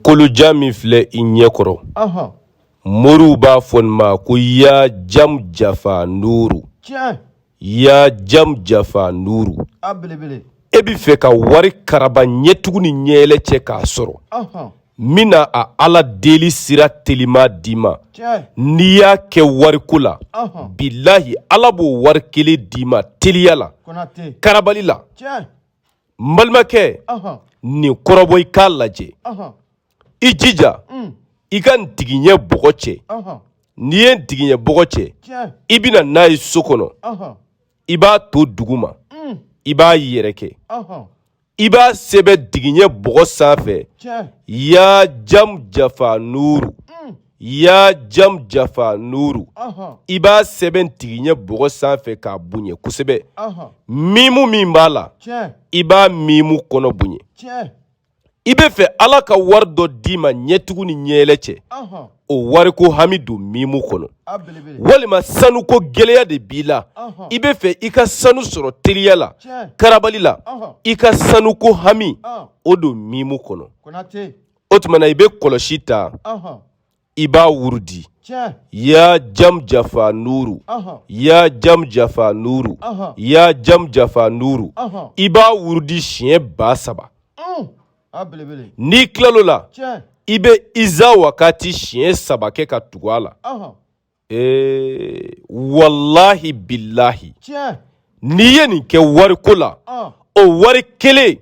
Kolojan min filɛ i ɲɛ kɔrɔ, moriw b'a fɔ nin ma ko ya jam jafa nuru, ya jam jafa nuru. E bɛ fɛ ka wari karaba ɲɛtugu ni ɲɛyɛlɛ cɛ k'a sɔrɔ, n bɛna a Ala deli sira telima d'i ma. N'i y'a kɛ wariko la, bilahi, Ala b'o wari kelen d'i ma teliya la, karabali la. N balimakɛ, nin kɔrɔbɔ i k'a lajɛ. I jija i ka ntigiɲɛ bɔgɔ cɛ. N'i ye ntigiɲɛ bɔgɔ cɛ, i bɛ na n'a ye so kɔnɔ, i b'a to dugu ma, i b'a yɛrɛkɛ, i b'a sɛbɛn ntigiɲɛ bɔgɔ sanfɛ: ya jam jafa nuru, ya jam jafa nuru. I b'a sɛbɛn ntigiɲɛ bɔgɔ sanfɛ k'a bonya kosɛbɛ. Mimu min b'a la, i b'a mimu kɔnɔ bonya. I bɛ fɛ Ala ka wari dɔ d'i ma ɲɛtugu ni ɲɛyɛlɛ cɛ, o wariko hami don mimu kɔnɔ. Walima sanuko gɛlɛya de b'i la, i bɛ fɛ i ka sanu sɔrɔ teliya la, karabali la, i ka sanuko hami, o don mimu kɔnɔ. O tuma na, i bɛ kɔlɔsi ta, i b'a wurudi: ya jam jafa nuru, ya jam jafa nuru, ya jam jafa nuru. I b'a wurudi siɲɛ 3000. N'i tilal'o la, i bɛ iza wakati siɲɛ saba kɛ ka tugu a la. Ee, walahi bilahi, n'i ye nin kɛ wariko la, o wari kelen,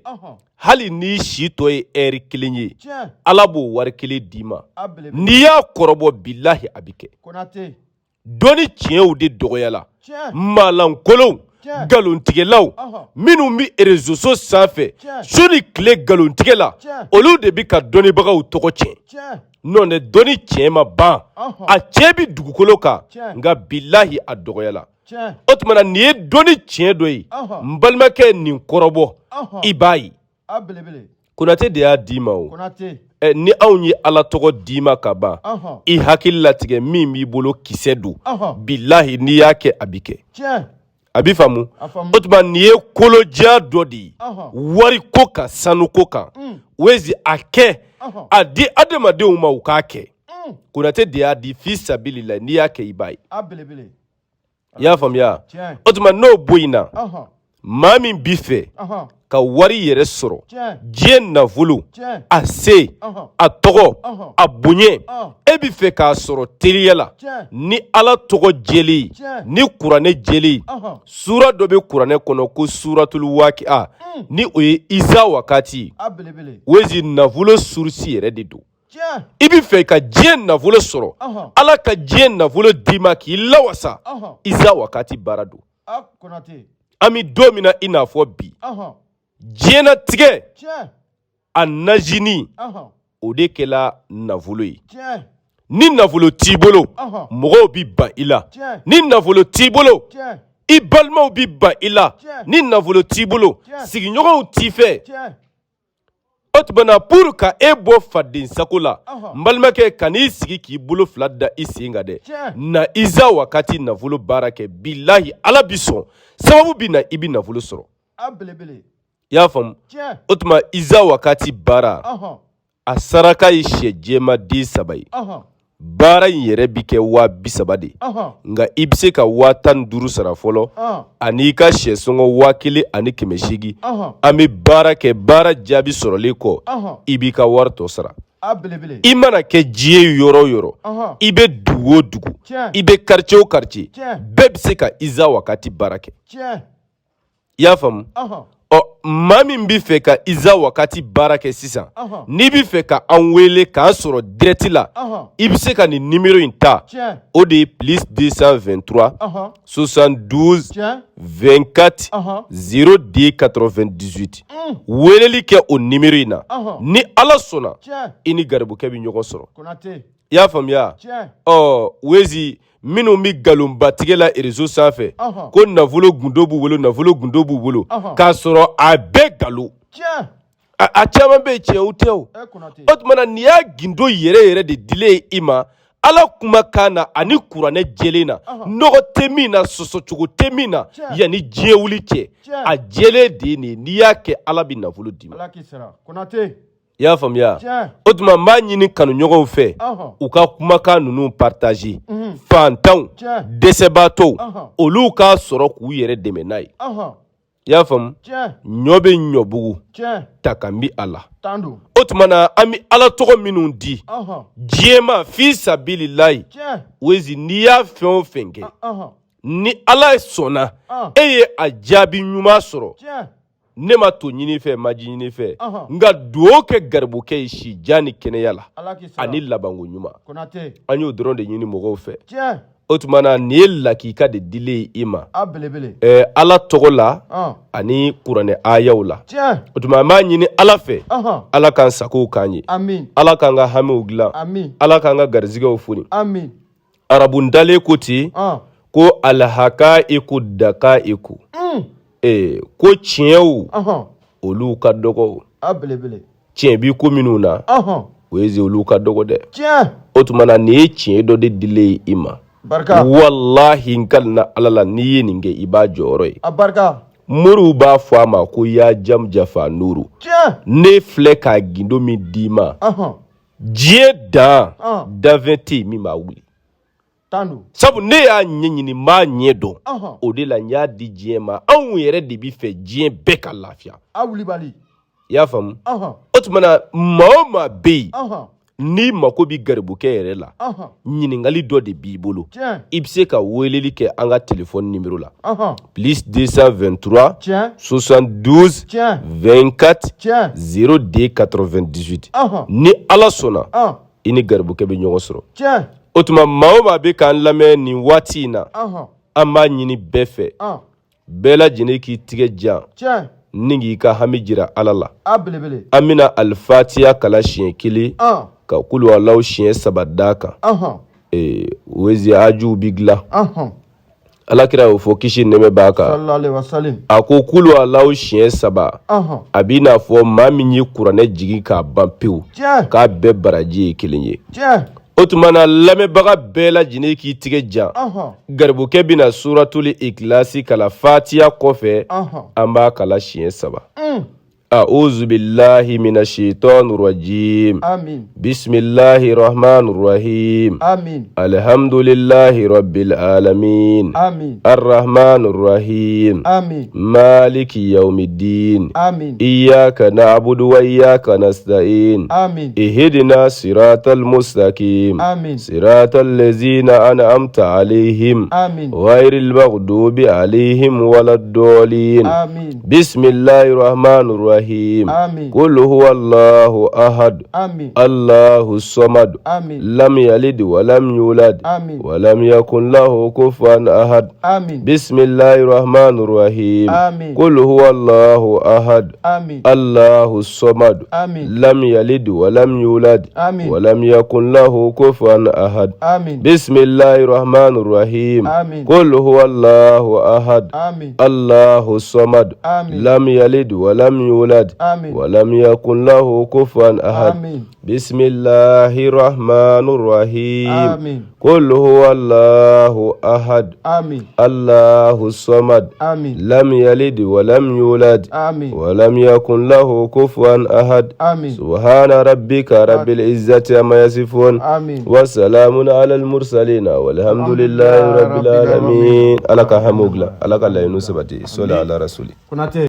hali n'i si tɔ ye ɛri kelen ye, Ala b'o wari kelen d'i ma. N'i y'a kɔrɔbɔ, bilahi, a bɛ kɛ. Dɔnni tiɲɛw de dɔgɔyala. Maalankolonw, nkalontigɛlaw minnu bɛ réseaux sanfɛ su ni tile nkalontigɛ la, olu de bɛ ka dɔnnibagaw tɔgɔ tiɲɛ. N'o tɛ, dɔnni tiɲɛ ma ban, a tiɲɛ bɛ dugukolo kan, nka bilahi, a dɔgɔyala. O tuma na, nin ye dɔnni tiɲɛ dɔ ye. N balimakɛ, nin kɔrɔbɔ, i b'a ye. Konate de y'a d'i ma. O ni anw ye Ala tɔgɔ d'i ma ka ban, i hakili latigɛ min b'i bolo kisɛ don. Bilahi, n'i y'a kɛ, a bɛ kɛ, a bɛ faamu. O tuma, nin ye koloja dɔ de ye wariko kan, sanuko kan. Wezi a kɛ, a di adamadenw ma, u k'a kɛ. Konate de y'a di fi sabilila. N'i y'a kɛ, i b'a ye. I y'a faamuya? O tuma, n'o bɔ in na, maa min b'i fɛ ka wari yɛrɛ sɔrɔ, diɲɛ nafolo, a se, a tɔgɔ, a bonya, e bɛ fɛ k'a sɔrɔ teliya la ni Ala tɔgɔ jɛlen ye, ni kuranɛ jɛlen ye, sura dɔ bɛ kuranɛ kɔnɔ ko suratul waki'a, ni o ye iza wakati ye. Wezi nafolo source yɛrɛ de don. I bɛ fɛ ka diɲɛ nafolo sɔrɔ, Ala ka diɲɛ nafolo d'i ma k'i lawasa, iza wakati baara don. An bɛ don min na i n'a fɔ bi, diɲɛnatigɛ a najini, o de kɛla nafolo ye. Ni nafolo t'i bolo, mɔgɔw bɛ ban i la. Ni nafolo t'i bolo, i balimaw bɛ ban i la. Ni nafolo t'i bolo, sigiɲɔgɔnw t'i fɛ. O tuma na, pour ka e bɔ faden sago la, n balimakɛ, kan'i sigi k'i bolo fila da i sen kan dɛ. Na iza wakati nafolo baara kɛ. Bilahi, Ala bi sɔn, sababu bi na, i bi nafolo sɔrɔ. I y'a faamu? O tuma, iza wakati baara, a saraka ye sɛ jɛma den saba ye. Baara in yɛrɛ bi kɛ 30,000 de, nka i bɛ se ka 15,000 sara fɔlɔ, ani i ka sɛ sɔngɔ 1800. An bɛ baara kɛ. Baara jaabi sɔrɔlen kɔ, i b'i ka wari tɔ sara. I mana kɛ diɲɛ yɔrɔ o yɔrɔ, i bɛ dugu o dugu, i bɛ quartier o quartier, bɛɛ bɛ se ka iza wakati baara kɛ. I y'a faamu? Ɔ, maa min bɛ fɛ ka iza wakati baara kɛ sisan, n'i bɛ fɛ ka an wele k'an sɔrɔ direct la, i bɛ se ka nin numéro in ta. O de ye plus 223 72 24 02 98. Weleli kɛ o numéro in na. Ni Ala sɔnna, i ni garibukɛ bɛ ɲɔgɔn sɔrɔ. I y'a faamuya? Ɔ, wezi minnu bɛ nkalonbatigɛ la réseau sanfɛ ko nafolo gundo b'u bolo, nafolo gundo b'u bolo, k'a sɔrɔ a bɛɛ nkalon, a caman bɛ yen, tiɲɛ tɛ. O o tuma na, nin y'a gundo yɛrɛ yɛrɛ de dilen ye i ma, Ala kumakan na ani kuranɛ jɛlen na, nɔgɔ tɛ min na, sɔsɔcogo tɛ min na. Yanni diɲɛ wuli cɛ, a jɛlen de ye nin ye. N'i y'a kɛ, Ala bɛ nafolo d'i ma. I y'a faamuya? O tuma n b'a ɲini kanuɲɔgɔnw fɛ, u ka kumakan ninnu partager. Fantanw, dɛsɛbaatɔw, olu k'a sɔrɔ k'u yɛrɛ dɛmɛ n'a ye. I y'a faamu? Ɲɔ bɛ ɲɔbugu ta kan bi a la. O tuma na an bɛ Ala tɔgɔ minnu di diɲɛ ma fi sabililayi, wezi, n'i y'a fɛn o fɛn kɛ, ni Ala sɔnna, e ye a jaabi ɲuman sɔrɔ. Ne ma to ɲini fɛ, ma ji ɲini fɛ, nka dugawu kɛ garibukɛ ye si jan ni kɛnɛya la ani labanko ɲuman. An y'o dɔrɔn de ɲini mɔgɔw fɛ. O tuma na nin ye lakika de dilen ye i ma Ala tɔgɔ la ani kuranɛ ayaw la. O tuma an b'a ɲini Ala fɛ, Ala k'an sagow k'an ye, Ala k'an ka hamiw dilan, Ala k'an ka garizigɛw foni. Arabu ntalen ko ten ko alhakaiku dakaiku, ko tiɲɛw olu ka dɔgɔ. Tiɲɛ bi ko minnu na, o ye olu ka dɔgɔ dɛ. O tuma na nin ye tiɲɛ dɔ de dilen ye i ma. Walahi, n kalina Ala la, n'i ye nin kɛ, i b'a jɔyɔrɔ ye. Moriw b'a fɔ a ma ko ya jam jafa nuru. Ne filɛ k'a gindo min d'i ma, diɲɛ dan danfɛn tɛ yen min b'a wuli, sabu ne y'a ɲɛɲini, n b'a ɲɛ dɔn. O de la n y'a di diɲɛ ma. Anw yɛrɛ de bi fɛ diɲɛ bɛɛ ka lafiya. I y'a faamu? O tuma na maa o maa bɛ yen n'i mako bɛ garibukɛ yɛrɛ la, ɲininkali dɔ de b'i bolo, i bɛ se ka weleli kɛ an ka telefɔni nimero la: plus 223 72 24 02 98. Ni Ala sɔnna, i ni garibukɛ bɛ ɲɔgɔn sɔrɔ. O tuma maa o maa bɛ k'an lamɛn nin waati in na, an b'a ɲini bɛɛ fɛ, bɛɛ lajɛlen k'i tigɛ jan ni k'i ka hami jira Ala la. An bɛna alifatiya kalan siɲɛ kelen, ka kulu alaw siɲɛ saba d'a kan. Wezi ajuw bi dilan. Ala kira y'o fɔ, kisi nɛɛmɛ b'a kan, a ko kulu alaw siɲɛ saba, a b'i n'a fɔ maa min ye kuranɛ jigin k'a ban pewu, k'a bɛɛ baraji ye kelen ye. O tuma na lamɛnbaga bɛɛ lajɛlen k'i tigɛ jan. Garibukɛ bɛna suratuli ikilasi kalan fatiya kɔfɛ. An b'a kalan siɲɛ saba. أعوذ بالله من الشيطان الرجيم. آمين. بسم الله الرحمن الرحيم. آمين. الحمد لله رب العالمين. آمين. الرحمن الرحيم. آمين. مالك يوم الدين. آمين. إياك نعبد وإياك نستعين. آمين. اهدنا صراط المستقيم. آمين. صراط الذين أنعمت عليهم. آمين. غير المغضوب عليهم ولا الضالين. آمين. بسم الله الرحمن الرحيم. آمين. قل هو الله أحد. آمين. الله الصمد. آمين. لم يلد ولم يولد. آمين. ولم يكن له كفوا أحد. آمين. بسم الله الرحمن الرحيم. آمين. قل هو الله أحد. آمين. الله الصمد. آمين. لم يلد ولم يولد. آمين. ولم يكن له كفوا أحد. آمين. بسم الله الرحمن الرحيم. آمين. قل هو الله أحد. آمين. الله الصمد. آمين. لم يلد ولم يولد. آمين. ولم يكن له كفوا أحد. آمين. بسم الله الرحمن الرحيم. آمين. قل هو الله أحد. آمين. الله الصمد. آمين. لم يلد ولم يولد. آمين. ولم يكن له كفوا أحد. آمين. سبحان ربك رب العزة عما يصفون. آمين. وسلام على المرسلين والحمد لله رب العالمين. Ala ka hamiw dilan, Ala ka laɲiniw sabati. Sɔli ala rasuli. Konate.